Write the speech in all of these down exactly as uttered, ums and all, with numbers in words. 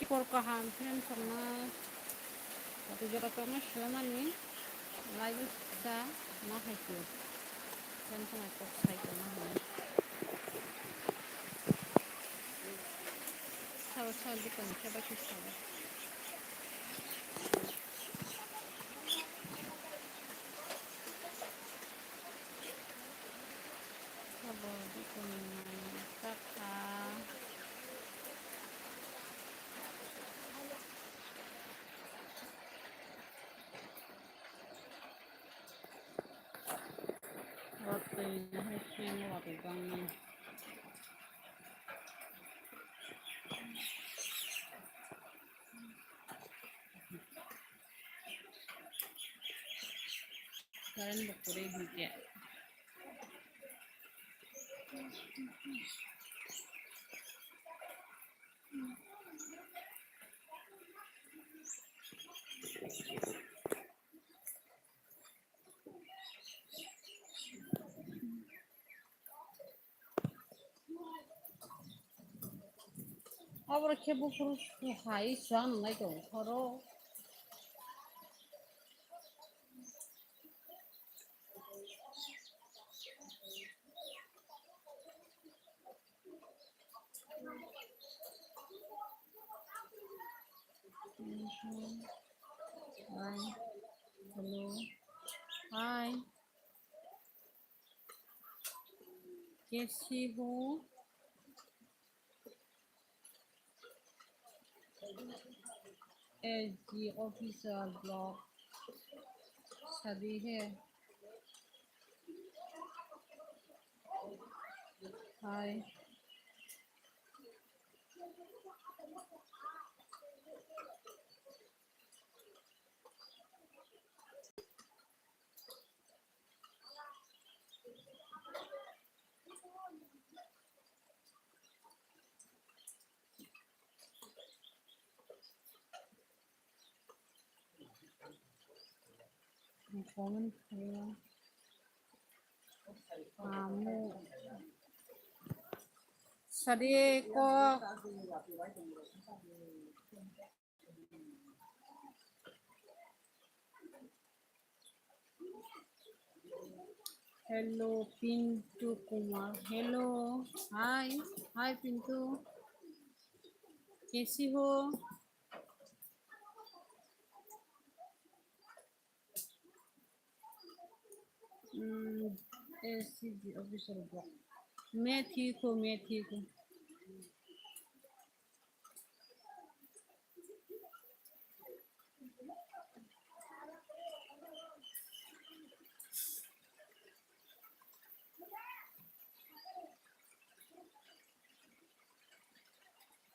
Kor kaham friend songno. Atu jora tongma silamani. Live sa ma hai ko. Friend song ai kok sai ko ma hai. Sao sao dikon khe ba khe sao. Sabo dikon nai kaka. Watwi hai seng watwi bangni. Current bo kwrwi hinkhe. Aboro khe buphuru hai sua nwngnai tongo khoro. Hi. Hello. Hi. कैसी हो? SD official blog शादी है। हाय। Comment khaio. Amo sadi kok. Hello, Pintu Kumar. Hello. Hi. Hi, Pintu. कैसी हो? Hmm, SD official blog. मैं ठीक हूँ, मैं ठीक हूँ।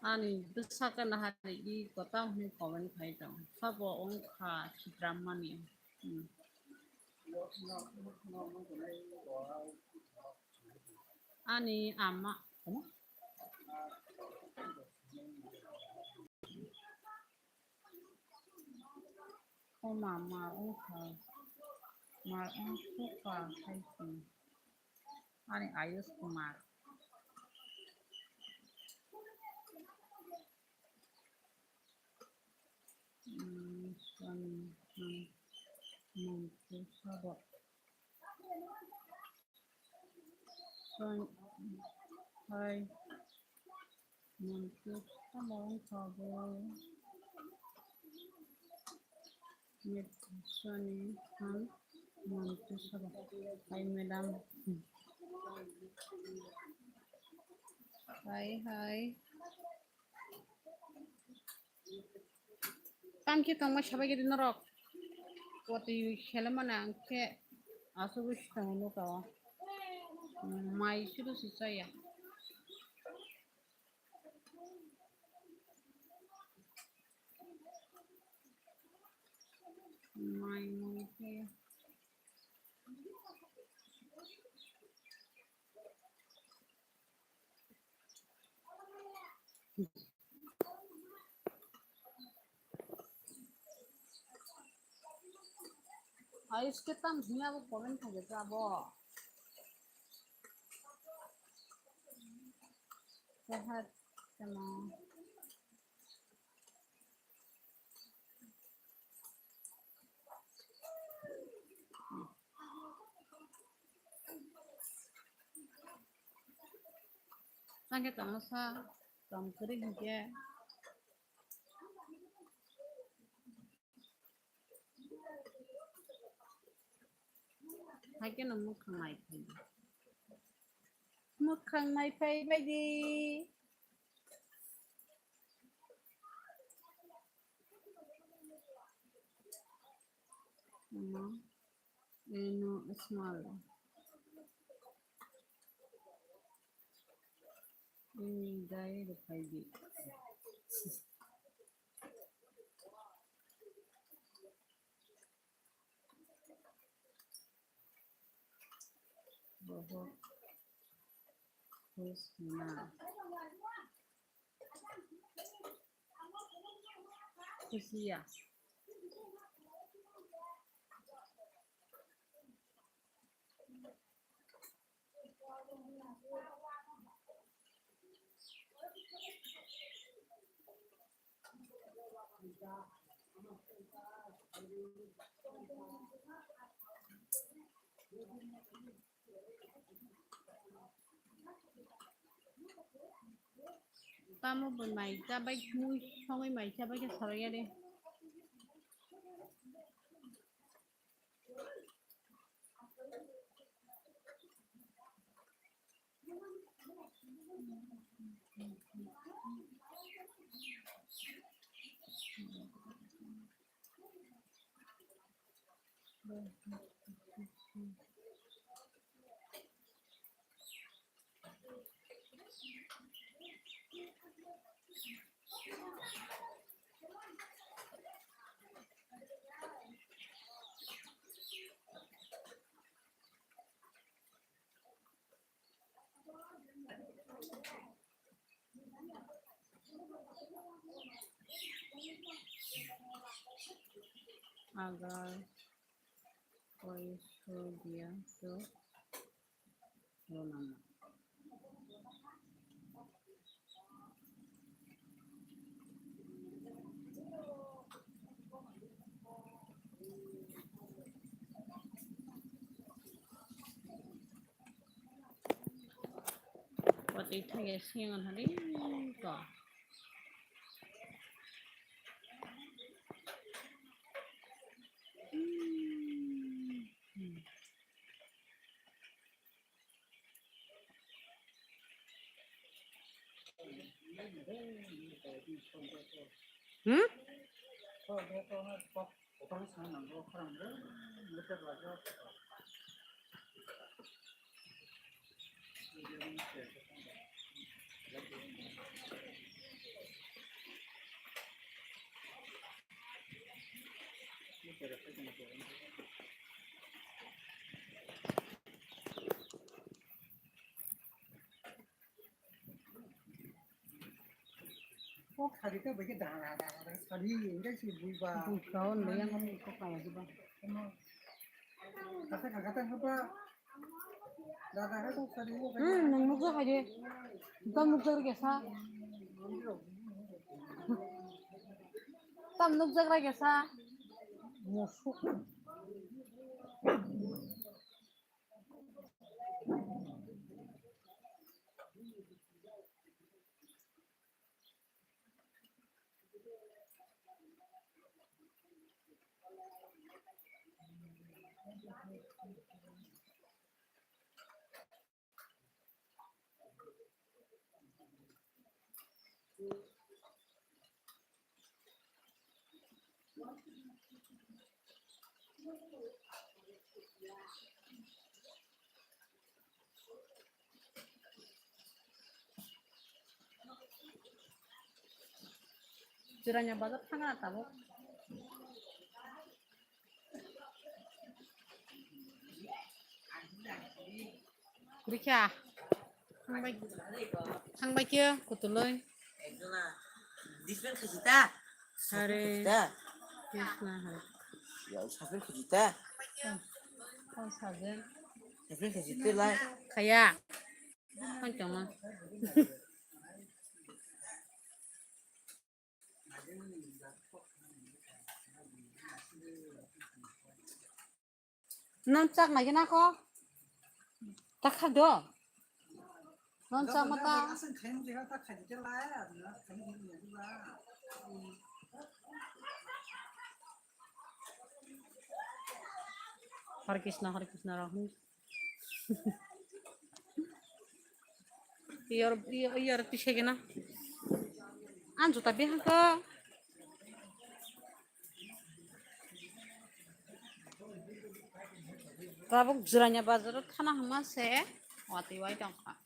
Ani bwsakhe nahari i kwtal hwnwi comment khai tongo. Sabo wngkha Sibramani. Hmm. Ani ama. O ma, mar wngkha, mar wngkha hai se. Ani Ayush Kumar. Hmm, Soni, hmm, hmm, hmm, sabo. Hai. Montu samung sabo. Mit soni han montu sabo. Hai, madam. Hai, hai. Tang khe tongma sabai gidi norok. Watwi khela mana ang khe asugwi si tongo nuka o. Mai suru si chaya. Mai mui khe. Ayush ke tam dhuniya bo comment thage to abo. Sehat, tamo. Sangke tongsa tong kwrwi hinkhe. Haikhe no mwkhang naiphai. Mwkhang naiphai baidi. Ano, eno small. Ini dai rupai di. Bohok khus na. Khusiya. Tamo bo mai cha bai mui songwi mai cha bai khe sarwi ya de. Agar koiso dia to ronama. Watwi thangya siyang hwnwi to. Hmm? Kok sari ta bai khe dana dana dana sari enggak sih bui ba. Bui kau nih yang kamu kok kamu juga. Kata kata apa? Dana kata sari. Hmm, nang nukjak hai de. Tam nukjak rikya sa. Tam nukjak rikya sa. Musuk. Chwraina bazar thangna tabuk. Rikha. Thangbai, thangbai khe kutuloi. Are. Krishna hai. Ya, saben khujita. Oh, saben. Saben khujita lai. Khaya. Ang tongma. Nang chak nai na ko? Takha do. Non sama ta. Hare Krishna, Hare Krishna, Rahul. Yor, yor, yor, pishe gena. An juta bihang ko. Tabuk Jirania bazar o thana hwnma se watwi wai tongkha.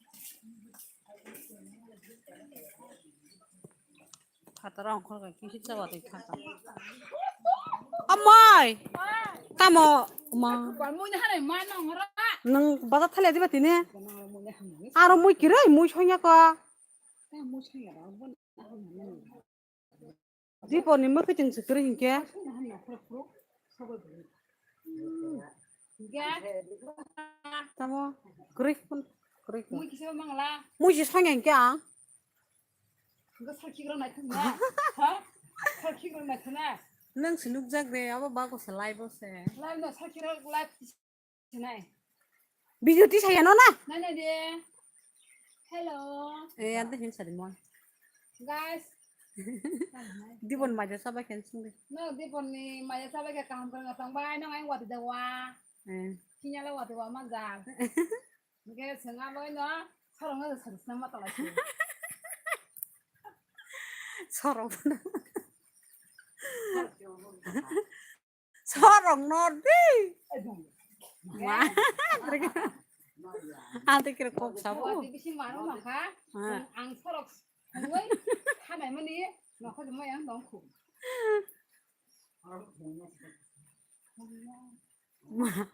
Phataro ongkhorkha kisi cha watwi thangkha. Amai! Tamo ma? Nwng bazar thali adiba tini? Aro mui kiroi mui sonya ko. Dipor ni mwkhwi chwng se kwrwi hinkhe. Tamo kwrwi phun, kwrwi khe. Mui se songya hinkhe ang. Nwng se nukjak de, abo bago se live o se. Sinai. Video tisaya no na? Nai nai de. Hello. Eh, ante hin sari mo. Guys. Dibon maja saba khen sung de. No, Dibon ni maja saba khe kaham khe ngatang bai, no, ang wati da wa. Eh. Kinyala wati wa manjak. Nge senga loi no, sorong no sari sna ma tala si. Sorong. Sorong nor di. Ma. Ante kira kok sabu. Bisi maro maka. Ha. Ang sorok sungui, hamai mani, nokho jumai ang dong khu. Ma.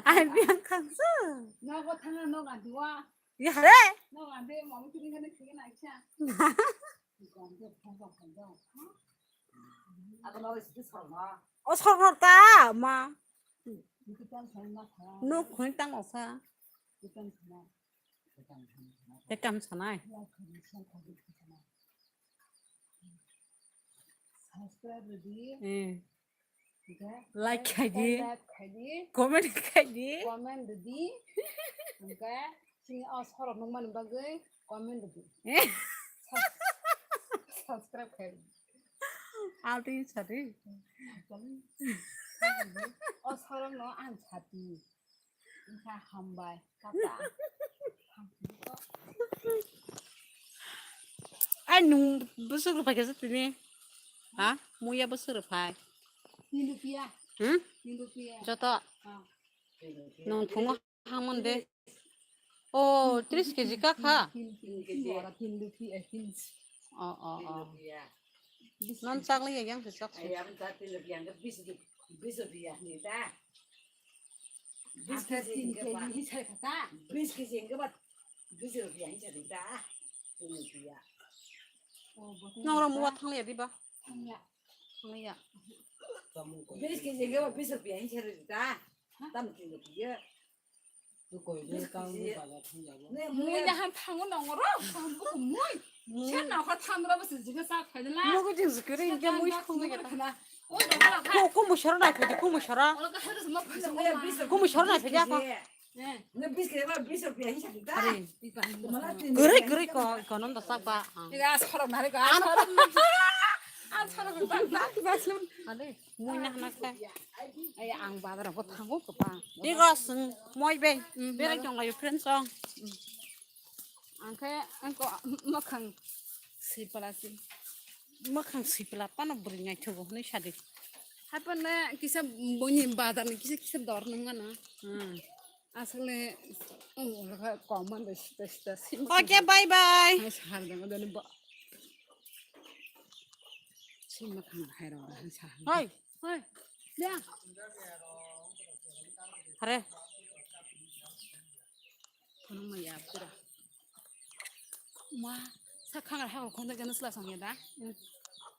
Ai biang khangsu. Nogo thanga nog antiwa. Ya hare. Nog anti mamu kini kana kini na kisa. O sorno ta ma. No khoi tang osa. Te kam sanai. Eh. Like khai di. Comment khai di. Comment di. Hingke sini o sorok nung mani bagwi comment di. Eh. Subscribe khai di. Alti sadi. O sorok no ang sadi. Wngkha hambai, tata. Ai, nung bwswk rwphai khe tini? Ha? Muya bwswk rwphai? Tin rupiya. Hmm? Tin rupiya. Joto? Ah. Nung thungo hamon de. Oh, tris kg ka kha? Tin, tin, tin, tin rupiya, tin. Oh, oh, oh. Non chakli ya yang se chak. Ayam ta tin rupiya, bis rupiya, bis rupiya ni ta. Bis kg tin kg ni sai kha ta. Bis kg ni ba bis rupiya ni sai ta. Tin rupiya. Nong ro muwa thang ya di ba? Thang ya. Thang ya. Bis kg ni ba bis rupiya ni sai ta. Tam tin rupiya. Mui jaham thango nongoro, thango buku mui. Sen nokha thandra bwse jiga sa khaidala. Mugo jing zikiri, inga mui songna gata. Ko, ko musoro nai phai di, ko musoro. Ko musoro nai phai di, ako. Are. Guri, guri, ko, ko non da sakba. Iga sorok nari ga. Ano sorok. Ano sorok. Ale. Mui na hana khe. Ai, ang bazar o thango kwbang. Digo swng moi bai. Mm, berai tong laio friends song. Ang khe ang ko mwkhang sipala si. Mwkhang sipala pano bwrwi naithogo hwnwi sadi. Haipano kisa boni bazar ni kisa kisa dor nang mano. Hmm. Asole, oh, koma da sita sita sim. Okay, bye bye. Hai sar da dani ba. Sim ma khang hai ro hai sar. Hoi, hoi. Ya. Hare. Kono ma ya pura. Ma, sa khang ha ko khon da gana sla sang ya da.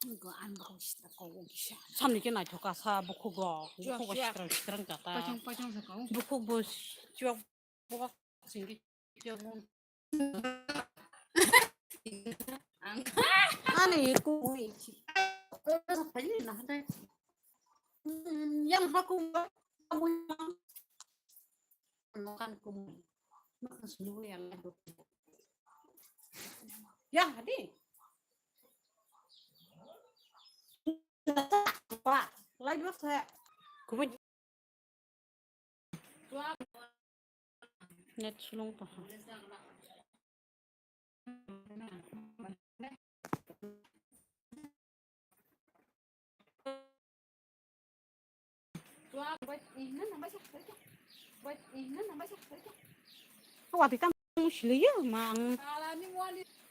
Ko an ba ko sita ko ko kisa. Samni khe naithoka sa bukhugo. Bukhugo sitrang sitrang kata. Pachang pachang sa ko. Bukhuk bo chuak. Ani kumui. Yang haku. Nokan kumui. Nokan sunu yang. Ya, hadi. Ba, lai dua saya. Kubun. Net sulung paha. Watwi tam siliyo ma ang.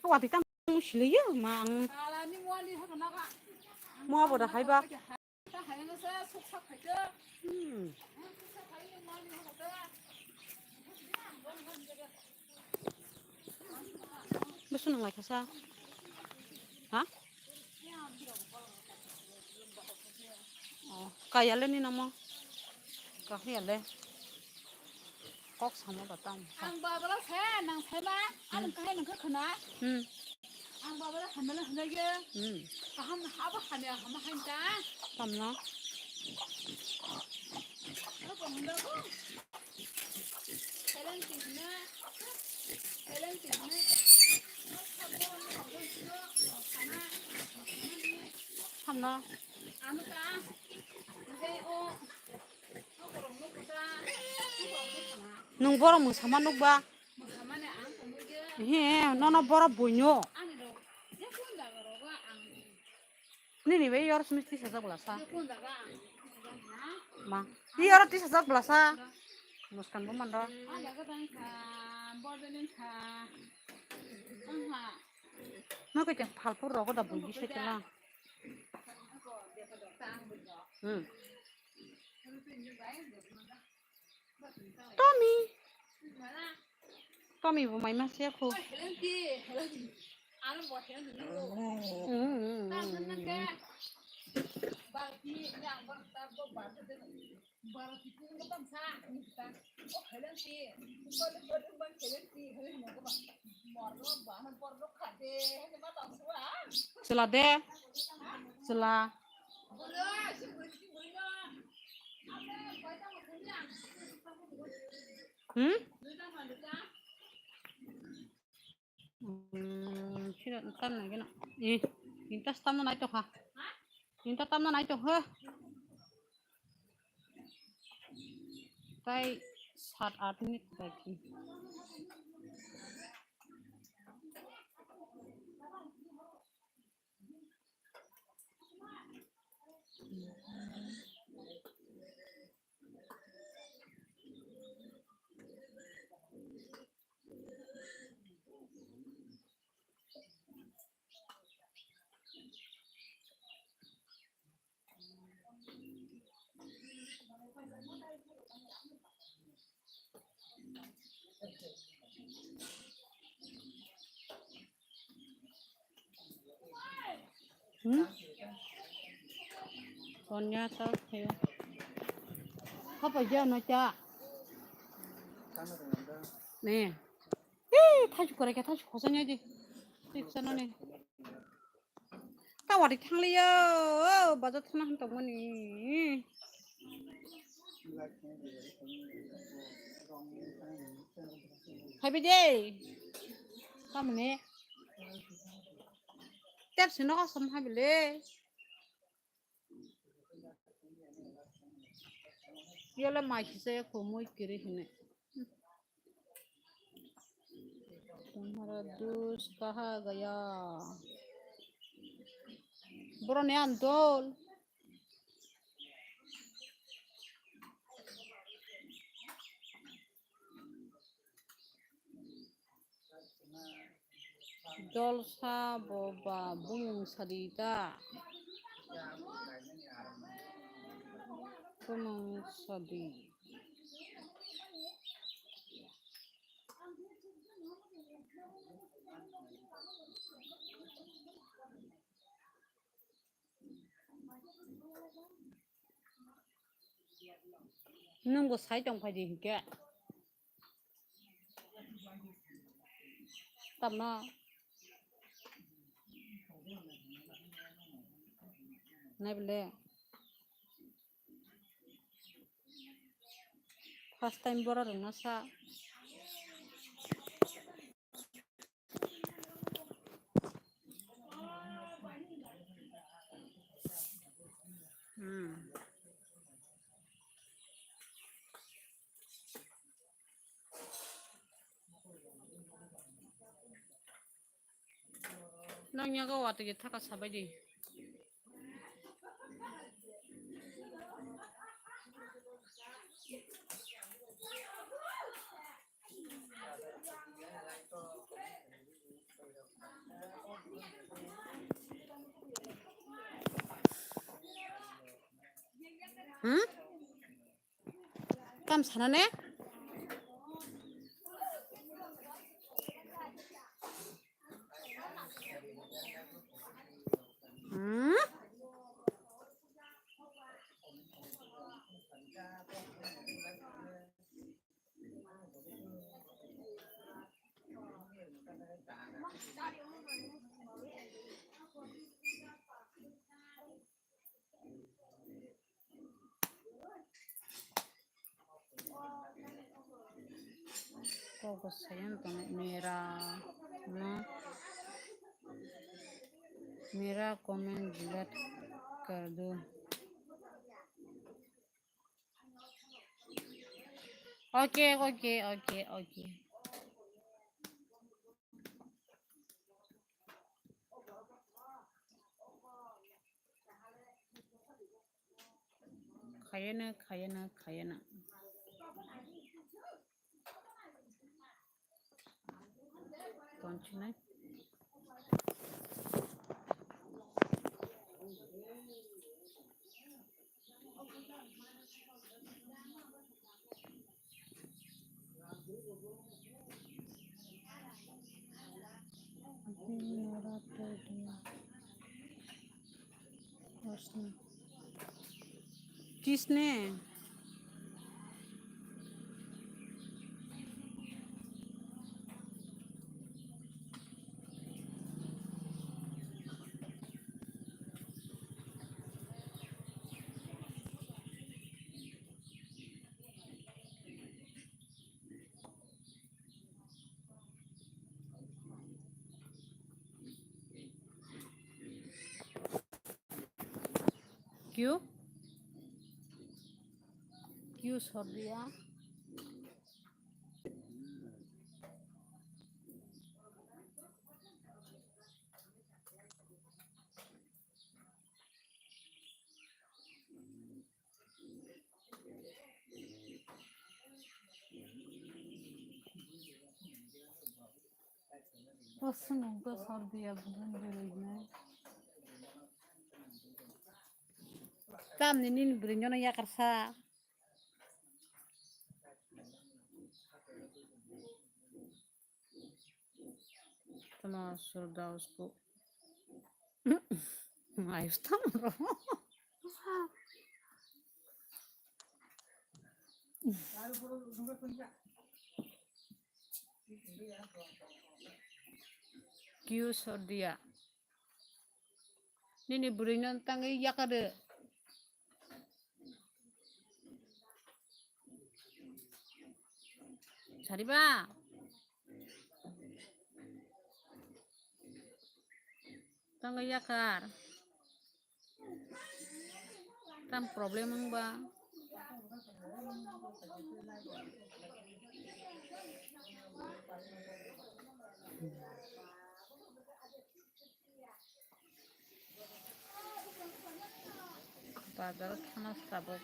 Watwi tam siliyo ma ang. Mo abo da haiba. Hmm. Bwswk nang lai kha sa? Ha? Oh, kaya le ni namo? Kaya le. Kok samo da tam. Ang babala sa, nang sai ma, ang kahai nang khna. Hmm. Ang babala hamala hna ge. Hmm. Kaham haba hamya hama han ta. Tamno. Ko ko hunda ko. Kailan tigna. Kailan tigna. Hamna. Nwng borok mwsama nukba? He, nono borok buino. Nini bai yor simi tisa jak belasa. Ma, i yor tisa jak belasa. Muskan bo mandar. Ma koi teng phalpur rogo da buji se tela. Hmm. Tommy. Tommy bo mai ma se kho. Hmm, hmm, hmm, hmm. Chwla de. Chwla. Hmm? Hmm, sino tam na gino. Eh, intas tam na ito ha. Inta tam na ito ha. Tai sat at minute baki. Hmm? Sonia ta khayo. Hapa ja no cha. Ne. Ei, thaju kore ke thaju khosa nya di. Tik sana ne. Tawari thangliya, o, bazar thana han tongmani. Haibi de. Tamni. Tep sino asam haibi le. Yala mai kisa ya komoi kiri hine. Tumhara dost kaha gaya? Boro ne andol. Dolsa bo ba bumung sadi ta. Bumung sadi. Nwng bo sai tong phai di hinkhe. Tamno. Nai bole. First time borok rwngno sa. Nang yago watwi thaka sabai di. Hmm? Kam sana ne? Hmm? Kok bo sayang tong mera no, mera comment delete kar do. Okay, okay, okay, okay. Khayana, khayana, khayana. Tonchunai. Kisne? क्यों? क्यों छोड़ दिया? Bosong ko sor diya bugun beroi na. Tamni nini bwrwi nono yakarsa. Tama surda usko. Ayos tam ro. Kiu sordia. Nini bwrwino tangwi yakade. Sariba. Tangwi yakar. Tam problem wngba. Bazar thana tabuk.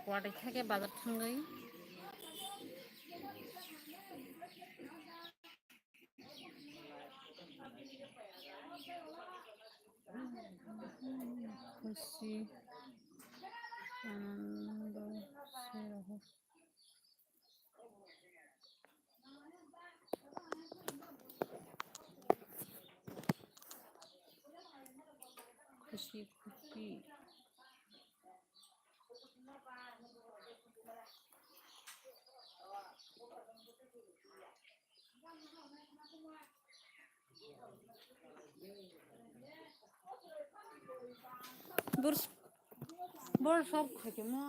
Kuatai thake bazar thangwi. Khushi, anando, sero. Khushi, khushi. Bor, bor sob khaikhe mo.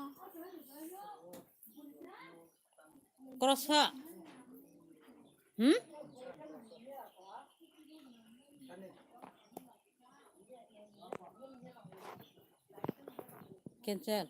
Krosa. Hmm? Cancel.